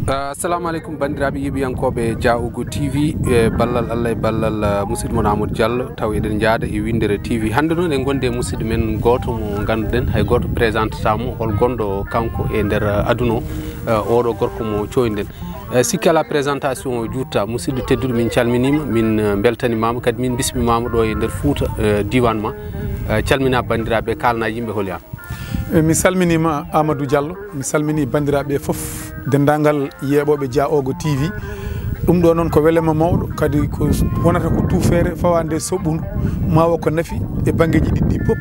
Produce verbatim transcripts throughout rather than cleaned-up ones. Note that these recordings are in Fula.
Assalamu aleykum, banndiraaɓe yeeɓiyankooɓe Dia Ogo T V, e ballal Allah e ballal, ah, musidɗo mon Amadou Diallo, taw eɗen njaada e winndere T V. Hannde noon, en ngondi e musidɗo men gooto mo ngannduɗen, hay gooto présentata mo, hol gonɗo kanko e nder, ah, aduna o, ah, oɗo gorko mo cooyɗen. Eh, sikki alaa, présentation o juutta. Musidɗo tedduɗo, min calminiima, min, eh, mbeltanimaama, kadi min mbismimaama ɗo e nder Fuuta, eh, diiwaan ma. Eh, calminaa banndiraaɓe, kaalanaa yimɓe holi aan. Eh, mi salminiima Amadou Diallo, mi salminii banndiraaɓe fof, denndaangal yeeɓooɓe Dia Ogo T V. Ɗum ɗo noon ko welema mawɗo, kadi ko wonata ko tuufeere fawaande e soɓɓundu, ma o ko nafi e banngeeji ɗiɗi ɗi fof.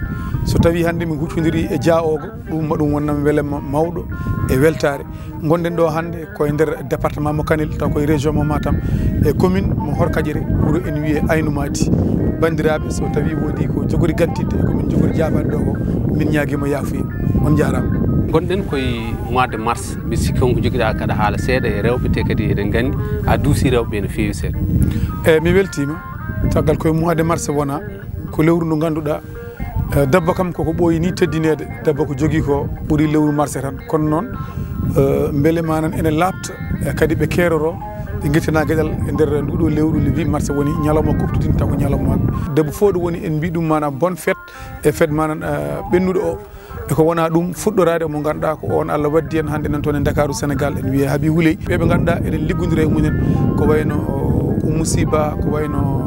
So tawii hannde min huccondiri e Dia Ogo, ɗum ma ɗum wonnam welema mawɗo e weltaare. Ngonɗen ɗo hannde ko e nder département mo Kanel, taw ko e région mo Matam, e commune mo Horkaƴere, wuro ene wiyee Aynu Maadi. Banndiraaɓe, so tawii woodii ko jogori gantinde e ko min jogori jaabaade ɗo ko, min ñaagiima yaafuya. On njaaraama. Ngonɗen ko e mois de mars, mi sikki on ko jogiɗaa kaɗa haala seeɗa e rewɓe, te kadi eɗen nganndi a duusii rewɓe ɓe no feewi seeɗa. Eeyi, mi weltiima, caggal ko e mois de mars wonaa, ko lewru ndu ngannduɗaa, Eh, debbo kam koko ɓooyi ni teddineede, debbo ko jogii ko ɓuri lewru marse tan. Kono noon, eh, mbele manan ene laaɓta, eh, kadi ɓe keeroro, ɓe ngittina geɗal e nder nduɗo lewru le huit mars woni ñalawma kuɓtidinta ko ñalawma maɓɓe. Debbo fof ɗo woni en mbi ɗum manan bonne fête e fête manan, eh, ɓennuɗo o. E ko wona ɗum fuɗɗoraade mo ngannduɗaa ko on Allah waddi en hannde nan toon e Ndakaaru Sénégal, en wiyee Habi Huley. Ɓe ɓe ngannduɗaa eɗen liggondira e mumen ko wayno Oumou Sy Ba, ko wayno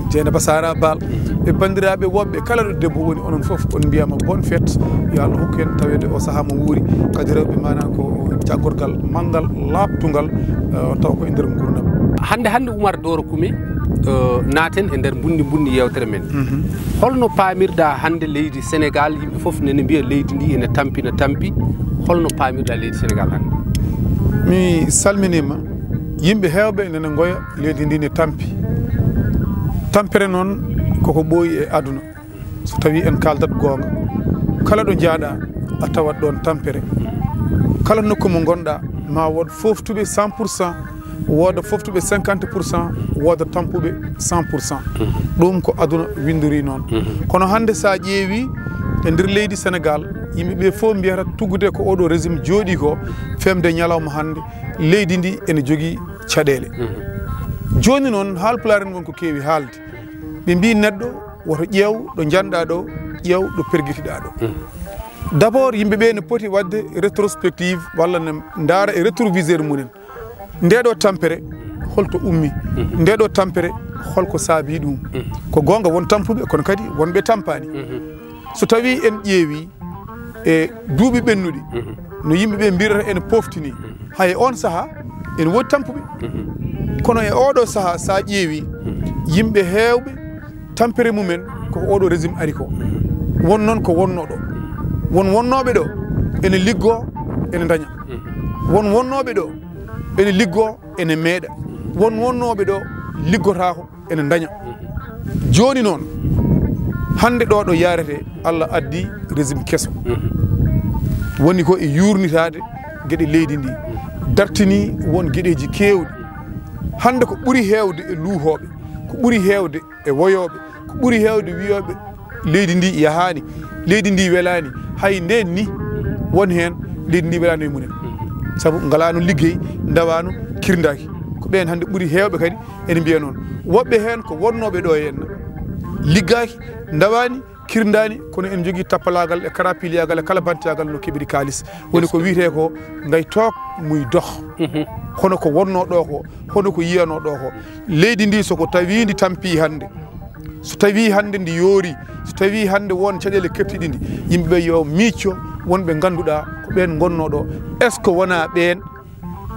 Dieynaba Sara Baal, e banndiraaɓe woɓɓe kala ɗo debbo woni, onon fof on mbiyama bonne fête. Yo Allah hokku en taweede o sahaa mo wuuri. Kadi rewɓe maana ko jaggorgal manngal, laaɓtungal, eh, taw ko e nder nguurndam. Hannde, hannde Oumar Doro Koumé, eh, naaten e nder mbunndi mbunndi yeewtere men. Mhm. Holno paamirɗaa hannde leydi Sénégal, yimɓe fof nene mbiya leydi ndi ene tampi, no tampi. Holno paamirɗaa leydi Sénégal hannde? Mi salminiima. Yimɓe heewɓe nene ngoya leydi ndi ne tampi. Tampere noon koko ɓooyi e aduna. So tawii en kaaldat goonga, kala ɗo njaaɗaa a tawat ɗoon tampere. Kala nokku mo ngonɗaa ma wood fooftuɓe cent pour cent, wooda fooftuɓe cinquante pour cent, wooda tampuɓe cent pour cent. Ɗum ko aduna winndori noon. Kono hannde so a ƴeewi e nder leydi Sénégal, yimɓe ɓe fof mbiyata tuggude ko oɗo régime jooɗii ko, femde ñalawma hannde, leydi ndi ene jogii caɗeele. Jooni noon, haalpulaar en won ko keewi haalde. Ɓe mbii neɗɗo woto ƴeew ɗo njanɗaa ɗo, ƴeew ɗo pergitiɗaa ɗo. D'abord, yimɓe ɓe ne poti waɗde rétrospective walla ne ndaara e rétroviseur mumen. Nde ɗo tampere, holto ummi? Nde ɗo tampere, holko saabii ɗum? Ko goonga won tampuɓe, kono kadi wonɓe tampaani. So tawii en ƴeewi e duuɓi ɓennuɗi, no yimɓe ɓe mbirata ene pooftini, hay on sahaa ene woodi tampuɓe. Kono e oɗo sahaa, so a ƴeewi, yimɓe heewɓe, tampere mumen ko oɗo régime ari ko. Won noon ko wonnoo ɗo. Won wonnooɓe ɗo ene liggoo, ene ndaña. Won wonnooɓe ɗo ene liggoo, ene meeɗa. Won wonnooɓe ɗo liggotaako, ene ndaña. Jooni noon, hannde ɗo ɗo yaarete, Allah addi régime keso. Woni ko e yuurnitaade geɗe leydi ndi. Dartini won geɗeeji keewɗi. Hannde ko ɓuri heewde e luuhooɓe, ko ɓuri heewde e woyooɓe, ko ɓuri heewde wiyooɓe leydi ndi yahaani, leydi ndi welaani, hay ndeen ni won heen leydi ndi welaani e mumen. Sabu ngalaano liggey, ndawaano, kirndaaki. Ko ɓeen hannde ɓuri heewɓe kadi ene mbiya noon. Woɓɓe heen ko wonnooɓe ɗo heen, liggaaki, ndawaani, kirndaani, kono en njogii tappalaagal e karapiliyaagal e kala bantiyaagal no keɓiri kaalis. Woni ko wiyetee ko ngay toog muy dox. Kono ko wonnoo ɗo ko, kono ko yiyanoo ɗo ko. Leydi ndi so ko tawii ndi tampii hannde, so tawii hannde ndi yoori, so tawii hannde won caɗeele keɓtiɗi ndi, yimɓe ɓe yo miicco wonɓe ngannduɗaa ko ɓeen ngonnoo ɗo. Est-ce que wonaa ɓeen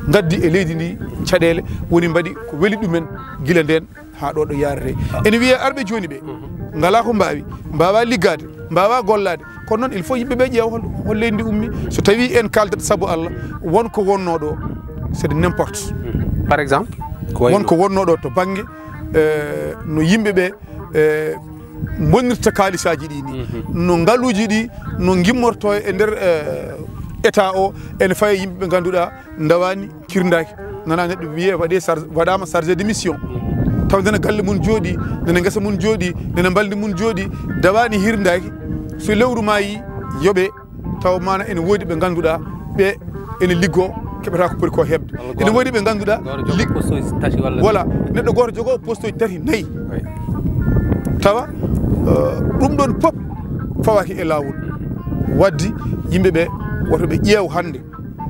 ngaddi e leydi ndi caɗeele, woni mbaɗi ko weli ɗumen gila ndeen haa ɗo ɗo yaarete? Ene wiyee arɓe jooni ɓe ngalaa ko mbaawi, mbaawaa liggaade, mbaawaa gollaade. Kono noon, il faut yimɓe ɓe ƴeewa hol, hol leydi ndi ummi. So tawii en kaaldat sabu Allah, won ko wonnoo ɗo, c'est de n'importe. Par exemple, ko wayno won ko wonnoo ɗo to bannge, eh, no yimɓe ɓe, eh, mbonnirta kaalisaaji ɗi ni, no ngaluuji ɗi, no ngimmortoo e nder, eh, état o, ene faye yimɓe ɓe ngannduɗaa ndawaani, kirndaaki. Nana neɗɗo wiyee waɗee char-, waɗaama chargé de mission. Taw nana galle mum jooɗii, nana ngesa mum jooɗii, nana mbaldi mum jooɗii, dawaani, hirndaaki. So lewru maayi, yoɓee, taw maana ene woodi ɓe ngannduɗaa ɓe ene liggoo, keɓata ko poti ko heɓde. Ene woodi ɓe ngannduɗaa voilà. Neɗɗo gooto jogoo poste uji tati nayi. Tawa eh, ɗum ɗon pop fawaki e laawol. Waddi yimɓe ɓe woto ɓe ƴeew hannde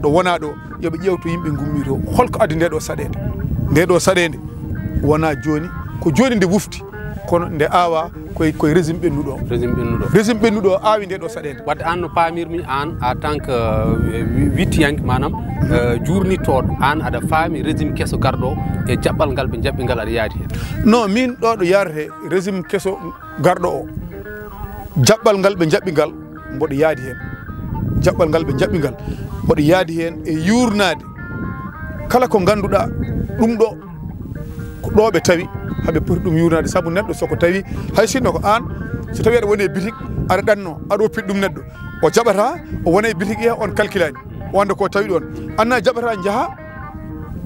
ɗo wonaa ɗo, yo ɓe ƴeew to yimɓe ngummi to. Holko addi nde ɗo saɗeende? Nde ɗo saɗeende wonaa jooni, ko jooni nde wufti, kono nde aawaa koye koye régime ɓennuɗo. Régime ɓennuɗo. Régime ɓennuɗo o aawi nde ɗo saɗeende. Wadde aan no paamirmi, aan en tant que eh, wi- wittiyanke, maanaam eh, juurnittooɗo, aan aɗa faami régime keso garɗo o e jaɓɓal ngal ɓe jaɓɓi ngal, aɗa yaadi heen? Non, min ɗo ɗo yaarete régime keso garɗo o, jaɓɓal ngal ɓe jaɓɓi ngal, mboɗo yaadi heen. Jaɓɓal ngal ɓe jaɓɓi ngal, mboɗo yaadi heen e yuurnaade kala ko ngannduɗaa ɗum ɗo ko ɗo ɓe tawi haɓe poti ɗum yuurnaade. Sabu neɗɗo soko tawi, hay sinno ko aan, so tawi aɗa woni e bitik, aɗa ɗanno, aɗa woppiti ɗum neɗɗo, o jaɓata, o wona e bitik, ƴeewa on kalkilaani, o annda ko tawi ɗon. Anna jaɓata, njaha,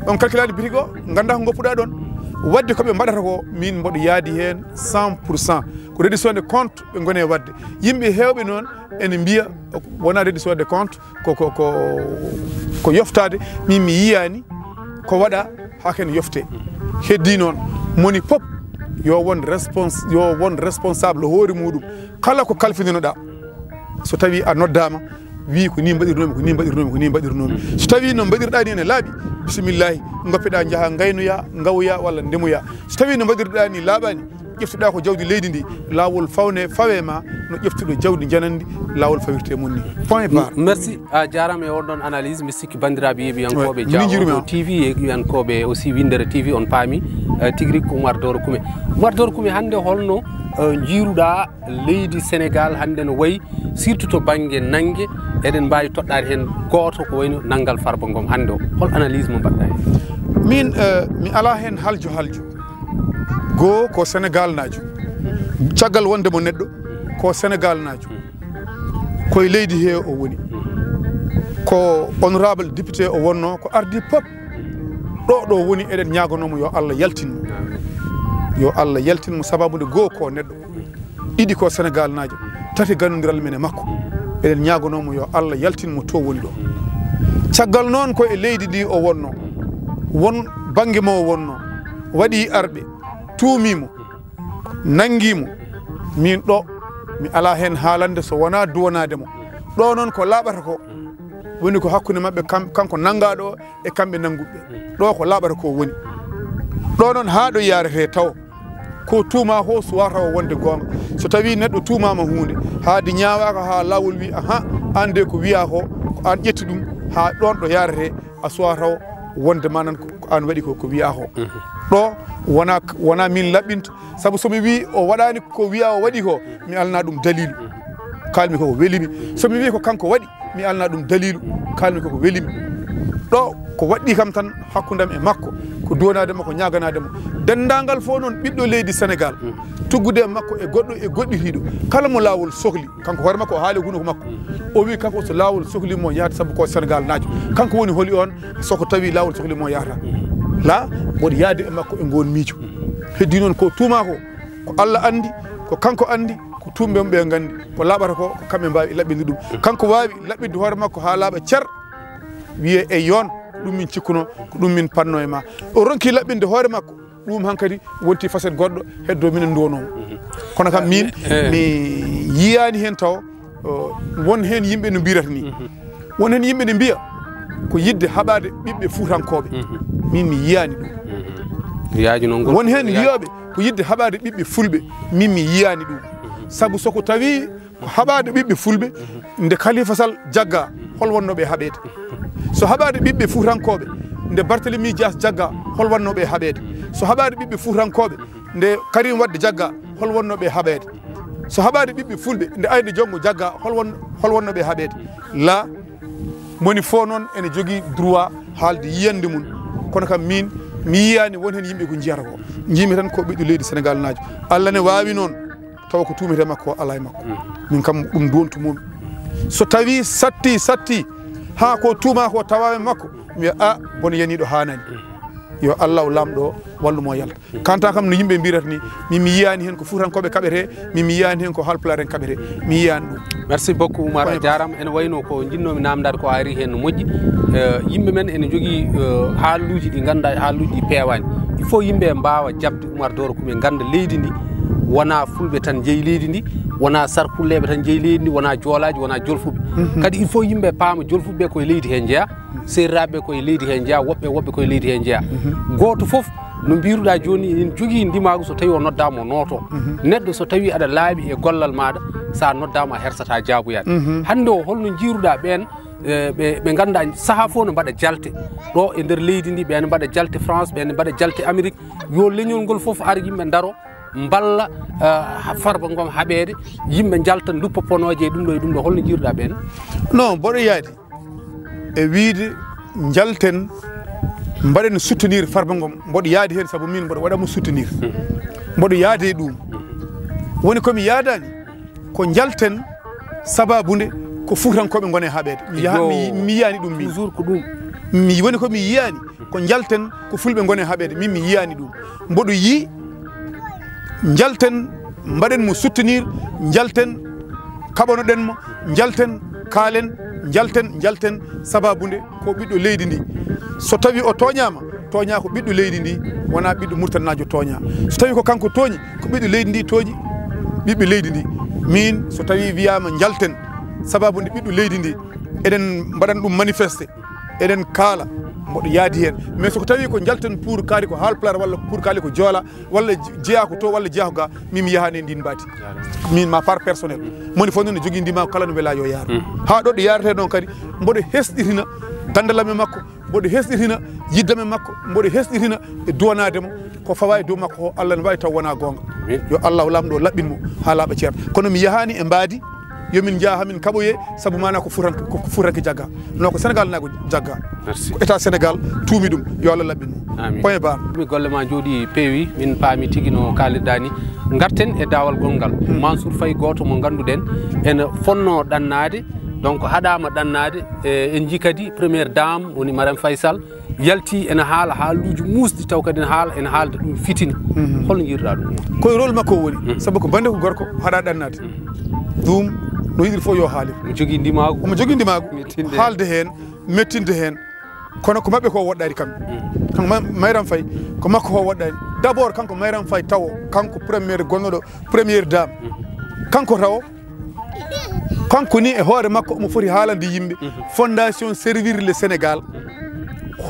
on kalkilaani bitik o, ngannda ko ngoppuɗa ɗon. Wadde ko ɓe mbaɗata ko, min mboɗo yaadi heen cent pour cent. Ko reddition de compte ɓe ngoni e waɗde. Yimɓe heewɓe noon ene mbiya wona reddition de compte, ko ko ko ko yoftaade. Min mi yiyaani ko waɗa haa ken yofte. Heddi noon, moni pop yo won respons yo won responsable hoore muɗum. Kala ko kalfininoɗa, so tawi a noddama, wi ko ni mbaɗirnomi, ko ni mbaɗirnomi, ko ni mbaɗirnomi. So tawi no mbaɗirɗa ni ene laaɓi, bisimillahi, goppeɗa, jaaha gaynoya, gawoya walla ndemoya. So tawi no mbaɗirɗa ni laaɓani, ƴeftuɗa ko jawdi leydi ndi, laawol fawne fawe ma no ƴeftuɗo jawdi janandi, laawol fawirte mum ni. Point barre. Merci. A jarama e on ɗon analyse. Mi sikki bandiraɓe yeeɓiyankooɓe Diawodo T V, yeeɓiyankooɓe aussi Winndere T V, on paami eh, tigi rigi ko Oumar Doro Kume. Oumar Doro Kume, hannde holno eh, njiiruɗa leydi Sénégal hannde no wayi, surtout to bannge nannge? Eɗen mbaawi toɗɗaade heen gooto ko wayno nanngal Farba Ngom hannde o. Hol analyse mo mbaɗɗa heen? Min eh, mi alaa heen haljo haljo. Goo ko Senegal naajo. Caggal wonde mo neɗɗo, ko Senegal naajo. Koye leydi he o woni. Ko honorable député o wonno, ko ardi pop ɗo ɗo woni, eɗen ñagonomo yo Allah yaltin mo. Yo Allah yaltin mo, sababude goo ko neɗɗo, ɗiɗi ko Senegal naajo, tati ganodiral men e makko. Eɗen ñagonomo yo Allah yaltin mo to woni ɗo. Caggal noon ko e leydi ndi o wonno, won bangge mo o wonno, waɗi arɓe, tuumimo, nangimo. Min ɗo mi ala hen haalande so wona duwanade mo. Ɗo noon ko laaɓata ko woni ko hakkunde maɓɓe, kam kanko nangaɗo o e kamɓe nanguɓe. Ɗo ko laaɓata ko woni. Ɗo noon haa ɗo yarete taw ko tuuma ko suwa taw wonde goonga. So tawi neɗɗo tuumama hunde, haadi ñaawaka haa laawol wi aha, an de ko wiya ko, ko an ƴetti ɗum, haa ɗon ɗo yarete, a suwa taw wonde manan ko an waɗi ko, ko wiya ko. Ɗo wona wona min laɓɓinto, sabu somi wi o waɗani ko wiya o waɗi ko, mi alna ɗum dalilu. Kalmi koko welimi. Somi wi ko kanko waɗi, mi alna ɗum dalilu. Kalmi koko welimi. Ɗo ko waɗɗi kam tan hakkudam e makko, ko duwanade mo, ko ñaganade mo. Dendagal fof noon ɓiɗɗo leydi Sénégal, tuggude e makko e goɗɗo e goɗɗitiɗo, kala mo laawol sohli, kanko hoore makko o haali hunuko makko. O wi kanko so laawol sohli mo yahata, sabu ko Sénégal naajo. Kanko woni holi on, soko tawi laawol sohli mo yahata? La, mboɗo yaade e makko e ngon miijo. Heddi noon ko tuuma ko, ko Allah andi, ko kanko andi, ko tuumɓe ɓe gandi. Ko laaɓata ko, ko kamɓe mbawi laɓɓinde ɗum. Kanko wawi laɓɓinde hoore makko ha laaɓa cer, wiye e yon, ko ɗum min cikkuno, ko ɗum min panno e ma. O ronki laɓɓinde hoore makko, ɗum hankadi wonti facette goɗɗo heddo minen duwanomo. Kono kam min mi yiyani hen taw won hen yimɓe no mbirata ni. Won hen yimɓe ne mbiya ko yidde haɓade ɓiɓɓe fuutankoɓe. Min mi yiyani ɗum. Yaaji noon. Won hen mbiyoɓe ko yidde haɓade ɓiɓɓe fulɓe. Min mi yiyani ɗum. Sabu soko tawi ko haɓaade ɓiɓɓe fulɓe, nde Khalifa Sall jagga, hol wonnoɓe haɓeede? So haɓaade ɓiɓɓe fuutankoɓe, nde Barthélemy Dias jagga, hol wonnoɓe haɓeede? So haɓaade ɓiɓɓe fuutankoɓe, nde Karim Wade jagga, hol wonnoɓe haɓeede? So haɓaade ɓiɓɓe fulɓe, nde Aïda Ndiongue jagga, hol won hol wonnoɓe haɓeede? La, moni fof noon ene jogii droit haalde yiyannde mum. Kono kam min mi yiyaani won heen yimɓe ko njiyata ko. Njiimi tan ko ɓiɗɗo leydi Senegal naajo. Allah ne waawi noon tawa ko tuumete makko o alaa e makko. Min kam ɗum dontumoomi. So tawii satti satti haa ko tuumaa ko tawaa e makko, mi wiya a bono yaniiɗo haanani. Yo Allahu Laamɗo wallu mo yalta. Kanta kam no yimɓe mbirata ni, min mi yiyaani heen ko Fuutankooɓe kaɓetee, min mi yiyaani heen ko Haalpulaar en kaɓetee, mi yiyaani ɗum. Merci beaucoup, Oumar, a jaaraama. Ene wayi no ko njinnoomi naamndaade ko a ari heen no moƴƴi. Eh, yimɓe men ene njogii, eh, haaluuji ɗi ngannduɗaa, haaluuji ɗi peewaani. Il faut yimɓe mbaawa jaɓde Oumar Doro Koumé, ngannda leydi ndi wonaa Fulɓe tan njeyi leydi ndi, wonaa Sarkulleeɓe tan njeyi leydi ndi, wonaa Joolaaji, wonaa Jolfuɓe. Mhm. Kadi il faut yimɓe paama Jolfuɓe ɓe koye leydi hee njeyaa, Seeriraaɓe ɓe koye leydi hee njeyaa, woɓɓe, woɓɓe koye leydi hee njeyaa. Mhm. Gooto fof, no mbiiruɗaa jooni, ene jogii ndimaagu so tawii o noddaama o nootoo. Mhm. Neɗɗo so tawii aɗa laaɓi e gollal maaɗa, so a noddaama a hersataa jaaboyaade. Mhm. Hannde o, holno njiiruɗaa ɓeen, eh, ɓe, ɓe ngannduɗaa sahaa fof no mbaɗa jalte ɗo e nder leydi ndi, ɓeen mbaɗa jalte France, ɓeen mbaɗa jalte Amérique, yo leñol ngol fof ar yimɓe ndaro, mballa, eh, Farba Ngom haɓeede, yimɓe njalta nduppa ponooje e ɗum ɗo e ɗum ɗo, holno njiiruɗaa ɓeen? Non, mboɗo yaadi e wiyde njalten, mbaɗen soutenir Farba Ngom. Mboɗo yaadi heen sabu min mboɗo waɗa mo soutenir. Hmm. Mboɗo yaadi e ɗum. Woni ko mi yaadaani ko njalten, sabaabu nde ko Fuutankooɓe ngoni e haɓeede. Mi yaha, mi, mi yiyaani ɗum min. Toujours ko ɗum. Mi woni ko mi yiyaani ko njalten ko Fulɓe ngoni e haɓeede. Min mi yiyaani ɗum. Mboɗo yii njalten, mbaɗen mo soutenir, njalten, kaɓanoɗen mo, njalten, kaalen, njalten, njalten, sabaabu nde ko ɓiɗɗo leydi ndi. So tawii o tooñaama, tooñaa ko ɓiɗɗo leydi ndi, wonaa ɓiɗɗo Muritaninaajo tooñaa. So tawii ko kanko tooñi, ko ɓiɗɗo leydi ndi tooñi, ɓiɓɓe leydi ndi. Min, so tawii wiyaama njalten, sabaabu nde ɓiɗɗo leydi ndi, eɗen mbaɗan ɗum manifeste, eɗen kaala, mboɗo yaadi heen. Mais so ko tawii ko njalten pour kaari ko Haalpulaar walla pour kaali ko Joola, walla je-, jeyaa ko to, walla jeyaa ko ga, min mi yahaani e ndiin mbaadi. Min ma par personnel. Moni fof noon ne jogii ndimaagu kala no welaa yo yaar. Mm. Haa ɗo ɗo yaarete noon kadi, mboɗo hesɗitina ganndal am e makko, mboɗo hesɗitina yiddam e makko, mboɗo hesɗitina e duwanaade mo, ko fawaa e dow makko ko Allah ne waawi taw wonaa goonga. Amin. Yo Allahu Laamɗo laɓɓin mo haa laaɓa ceerno. Kono mi yahaani e mbaadi, yo min njah haa min kaɓoyee, sabu maanaa ko Fuutanke, ko Fuutanke jagga. No ko Senegal naago jagga. Merci. Ko État Sénégal tuumi ɗum, yo Allah laɓɓin mo. Amin. Point barre. Mi golle ma njooɗi peewi, min paami tigi no kaalirɗaa ni. Ngarten e daawal gonngal. Hmm. Mansour Faye, gooto mo ngannduɗen ene fonnoo ɗannaade, donc haɗaama ɗannaade. E, en njii kadi Première Dame woni Marème Faye Sall, yalti ene haala haaluuji muusɗi, taw kadi ene haala, ene haalda ɗum fitina. Mhm. Holno njiiruɗaa ɗum? Ko e rôle makko o woni. Mhm. Sabu ko bannde ko gorko, haɗaa ɗannaade. Mhm. Ɗum no yiɗiri fof yo haalir. Omo jogii ndimaagu. Omo jogii ndimaagu. Mettinde. Haalde heen, mettinde heen. Kono ko maɓɓe ko woɗɗaani kamɓe. Mhm. Kanko Ma-, Mayram Faye, ko makko ko woɗɗaani. D'abord, kanko Mayram Faye tawo, kanko première gonnoɗo, première dame. Mhm. Kanko tawo, kanko ni e hoore makko omo foti haalande yimɓe. Mhm. Fondation Servir le Sénégal,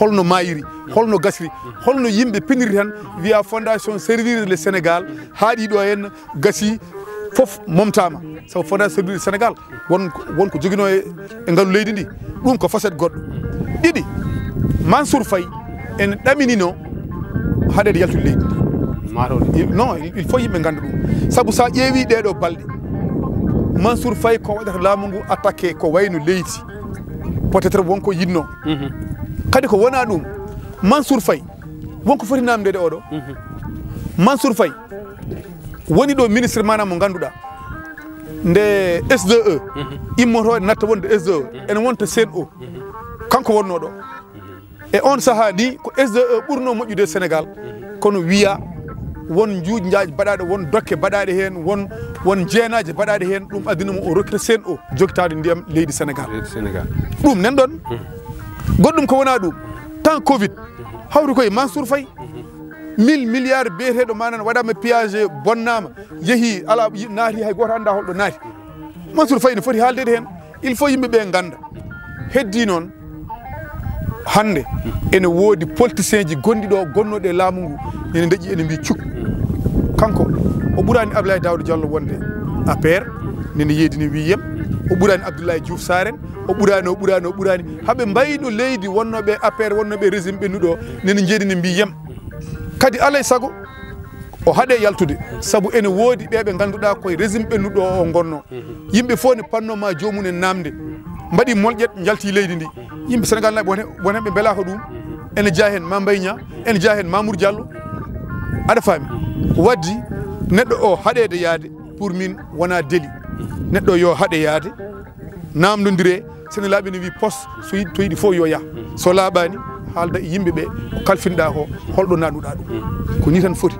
holno maayiri, holno gasri, holno yimɓe piniri tan, wiya Fondation Servir le Sénégal, haaɗi ɗo henna, gasi, fof momtaama. Sabu Fondation Servir le Sénégal, won, won ko joginoo e, e ngalu leydi ndi. Ɗum ko facette goɗɗo. Ɗiɗi, Mansour Faye ene ɗaminino haɗeede yaltude leydi ndi. Maaro. Il, non, il, il faut yimɓe ngannda ɗum. Sabu so a ƴeewi ɗee ɗoo balɗe, Mansour Faye ko waɗata laamu ngu attaqué ko wayno leydi. Peut-être won ko yiɗno. Mhm. Kadi ko wonaa ɗum, Mansour Faye, won ko foti naamndeede oɗo. Mhm. Mansour Faye woni ɗo ministre maanaam mo ngannduɗaa. Nde S deux E, mhm, immotoo natta wonde S deux E, mhm, ene wonta C N O. Mhm. Kanko wonnoo ɗo. Mhm. E on sahaa ni, ko S deux E ɓurnoo moƴƴude e Sénégal, kono wiya won njuuj njaaƴ baɗaaɗo, won dokke baɗaaɗe heen, won, won jeenaaje baɗaaɗe heen, ɗum addani mo o rokkita C N O jogitaade ndiyam leydi Sénégal. Leydi Sénégal. Ɗum nan ɗon. Hmm. Goɗɗum ko wonaa ɗum, temps Covid, hawri koye Mansour Faye, mille milliards biyeteeɗo manan waɗaama pillage, bonnaama, yehi alaa, yi-, naati, hay gooto anndaa holɗo naati. Mansour Faye ne foti haaldeede heen. Il faut yimɓe ɓe ngannda. Heddii noon, hannde ene woodi politicienji gonɗi ɗo, gonnooɗi e laamu ngu, ene ndeƴƴi, ene mbiyi cuk. Kanko, o ɓuraani Abdoulaye Daouda Diallo wonde A P R, nene yeedi ne mbiyi yem. O ɓuraani Abdoulaye Diouf Sarr en, o ɓuraani, o ɓuraani, o ɓuraani. Haɓe mbayno leydi wonnooɓe A P R, wonnooɓe régime ɓennuɗo, nene njeedi ne mbiyi yem. Kadi alay sago, o haɗe yaltude, sabu ene woodi ɓe ɓe ngannduɗaa koye régime ɓennuɗo o ngonnoo. Yimɓe fof ne panno ma joomum en naamde. Mbaɗi molƴet, njalti leydi ndi. Yimɓe Sénégal naaɓe won he-, won heen ɓe mbelaaka ɗum. Ene jeyaa heen Mame Mbaye Niang, ene jeyaa heen Mamour Diallo. Aɗa faami? Waddi neɗɗo o haɗeede yaade, pour min wonaa deli. Neɗɗo yo haɗe yaade, naamndondire, so ene laaɓi ne wii pos, so yiɗi, to yiɗi fof yo yah. So laaɓaani, Haalda e yimɓe ɓe ko kalfinɗaa ko, holɗo naatnuɗaa ɗum. Ko nii tan foti.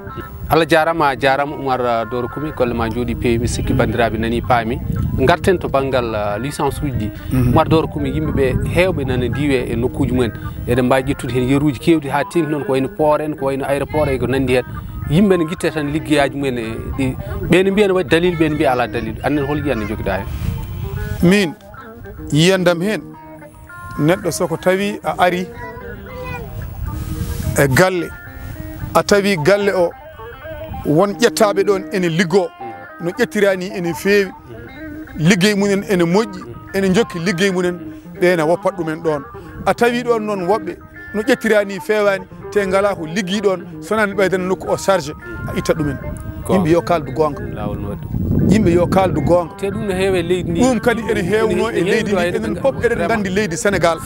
Allah jaaraama, a jaaraama Umar, uh, Doro Kumi, golle ma njooɗi peewi, mi sikki banndiraaɓe nanii paami. Ngarten to banngal, uh, licence uji ɗi. Umar Doro Kumi, yimɓe ɓe heewɓe nana ndiiwe e nokkuuji mumen. Eɗen mbaawi ƴettude heen yeruuji keewɗi haa teeŋti noon, ko wayno port en, ko wayno aéroport e ko nanndi heen. Yimɓe ne ngitte tan liggeyaaji mumen e ɗi. Ɓe ne mbiya ne waɗi dalil, ɓe ne mbiya alaa dalil. Annen hol yiyan ne njogiɗaa heen? Miin, yiyandam heen, neɗɗo so ko tawi a ari e galle, a tawi galle o won ƴettaaɓe ɗoon ene liggoo, no ƴettira ni ene feewi, liggey mumen ene moƴƴi, ene njokki liggey mumen, ɓe ene woppat ɗumen ɗoon. A tawi ɗoon noon woɓɓe no ƴettira ni feewaani, te ngalaa ko liggii ɗoon, so wonaa ɓeydana nokku o charge, a itta ɗumen. Yimɓe yo kaaldu goonga. Laawol no waɗi. Yimɓe yo kaaldu goonga. Te ɗum no heewe leydi ndi. Ɗum kadi ene heewno e leydi ndi. Enen fof eɗen nganndi leydi Senegaal.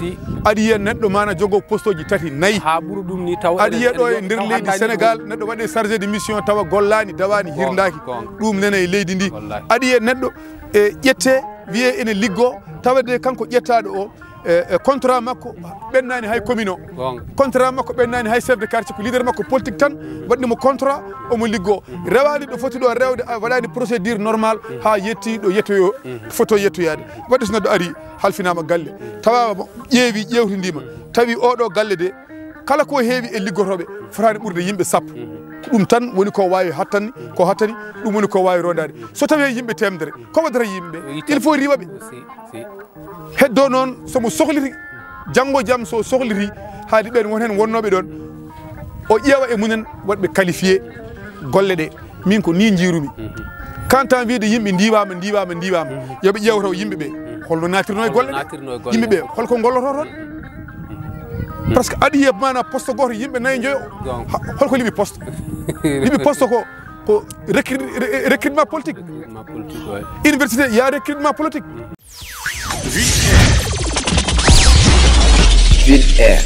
Aɗa yiya neɗɗo mana jogoo postoji tati, nayi. Haa ɓura ɗum ni taw aɗa yiya ɗo e nder leydi Senegaal, neɗɗo waɗe chargé de mission tawa gollaani, dawaani, hirndaaki. Ɗum nene e leydi ndi. Aɗa yiya neɗɗo e ƴette, wiye ene liggoo, tawde kanko ƴettaaɗo o, e, e contrat makko ɓennaani hay commune o. Contrat makko ɓennaani hay chef de quartier, ko leader makko politique tan waɗni mo contrat, omo liggoo. Rewaani ɗo foti ɗo rewde, a waɗaani procédure normal haa yetti ɗo yettoyo, foto yettoyaade. Waɗde so neɗɗo ari, halfinaama galle, tawaama, ƴeewi, ƴeewtindiima, tawi oɗo galle de, kala ko heewi e liggotooɓe, fotaani ɓurde yimɓe sappo. Ko ɗum tan woni ko waawi hattani, ko hattani, ɗum woni ko waawi rondaade. So tawii yimɓe teemedere, ko waɗata yimɓe? Il faut riiwa ɓe. Heddo noon, so mo sohliti, janngo jam so sohliti, haadi ɓeen won heen wonnooɓe ɗoon, o ƴeewa e mumen waɗɓe qualifié golle ɗe. Min ko nii njiirumi. Quant à wiide yimɓe ndiiwaama, ndiiwaama, ndiiwaama, yo ɓe ƴeew taw yimɓe ɓe, holno naatirnoo e golle ɗe? Yimɓe ɓe, holko ngollotoo toon? Parce que aɗa yiya maanaam poste gooto, yimɓe nayi njoyo. Ha-, holko liɓi poste? Liɓi poste ko, ko recru-, re-, recrutement politique. Recrutement politique, ouais. Université, il y a recrutement politique. Vite Air.